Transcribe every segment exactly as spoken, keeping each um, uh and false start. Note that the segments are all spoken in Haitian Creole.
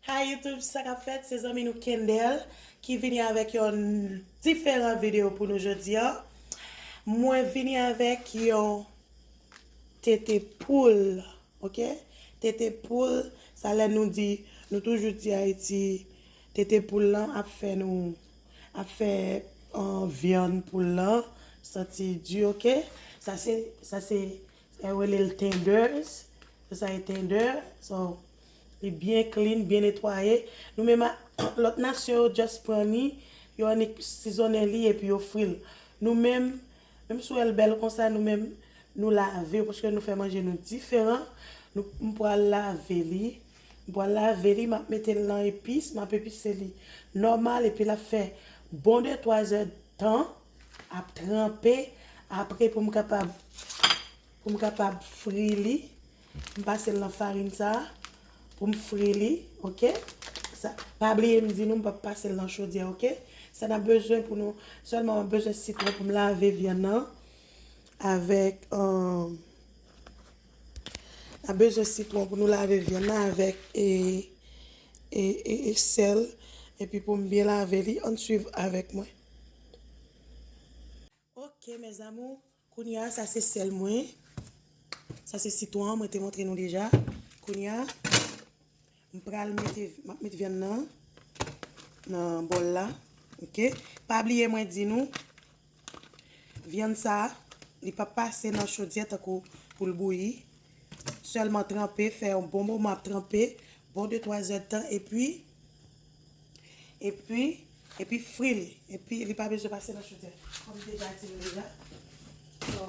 Hi YouTube, sa k ap fèt? Se zanmi nou Kendel ki vini avèk yon diferan videyo pou nou jodi a. Mwen vini avèk yon tete poul, oke? Tete poul, sa lè nou di, nou toujou di Ayiti, tete poul lan ap fè nou, ap fè uh, vyann poul lan santi di, oke? Sa se, sa se, yo rele l tenders. Se sa e tender. So, li byen clean, byen netwaye. Nou menm, lòt nasyon yo just pran li, yo annik sizonnen li epi yo fri l. Nou menm, menm si w wè l bèl konsa, nou menm, nou lave yo, paske nou fè manje nou diferan. Nou, m pral lave li. M pral lave li, m ap mete l nan epis, m ap epise li nòmal, epi l ap fè bon de twa zè tan, ap tranpe. Apre, pou m kapab, pou m kapab fri li, m pase l nan farin sa a pou m fri li, oke? Sa, pa bliye m di nou, m p ap pase l nan chodyè, oke? Sa n ap bezwen pou nou, sèlman m ap bezwen sitwon pou m lave vyann nan avèk, um, n ap bezwen sitwon pou nou lave vyann nan avèk e, e, e, e sèl, epi pou m byen lave li, ann swiv avèk mwen. Oke, mes amours. Kounye a, sa se sèl mwen. Sa se sitwon an, mwen te montre nou deja. Kounye a, m pral mete, m ap met vyann nan, nan bòl la. Oke? Pa bliye mwen di nou, vyann sa, li p ap pase nan chodyè tankou pou l bouyi. Sèlman tranpe, fè yon bon moman ap tranpe, bon de twa zè tan, epi Epi, epi fri li. Epi li pa bezwen pase nan chodyè. Kòm m deja di nou deja. So,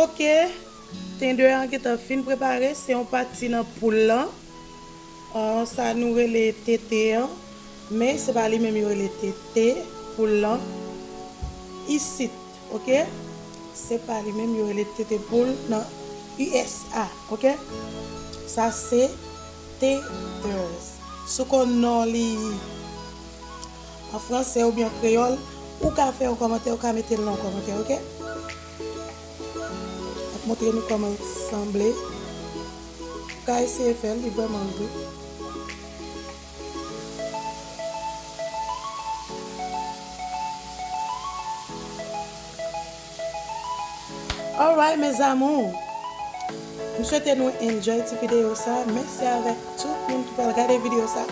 Ok, tender an gentan fin prepare, se yon pati nan poul lan. Ah, sa nou rele tete an, men se pa li menm yo rele tete poul lan isit, ok? Se pa li menm yo rele tete poul nan U S A, ok? Sa se tenders. Si w konn non li an fransè oubyen an kreyòl, ou ka fè yon kòmantè, ou ka mete l nan yon kòmantè, ok? M ap montre nou kòman l sanble. Ou ka eseye fè l, li vrèman gou. Alright, mes amours. M swete nou enjoy ti videyo sa. Mèsi avèk tout moun ki pral gade videyo sa.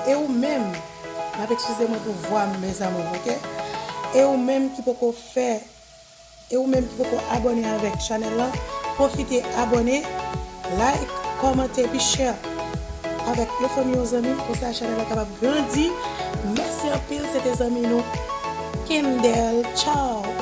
E ou menm, m ap eskize mwen pou vwa m, mes amours, ok? E ou menm ki poko fè, e ou menm ki poko abòne avèk chanèl lan, pwofite abòne, like, kòmante epi share avèk yon fanmi, yon zanmi, konsa chanèl la kapab grandi. Mèsi anpil, se te zanmi nou, Kendel. Tchao!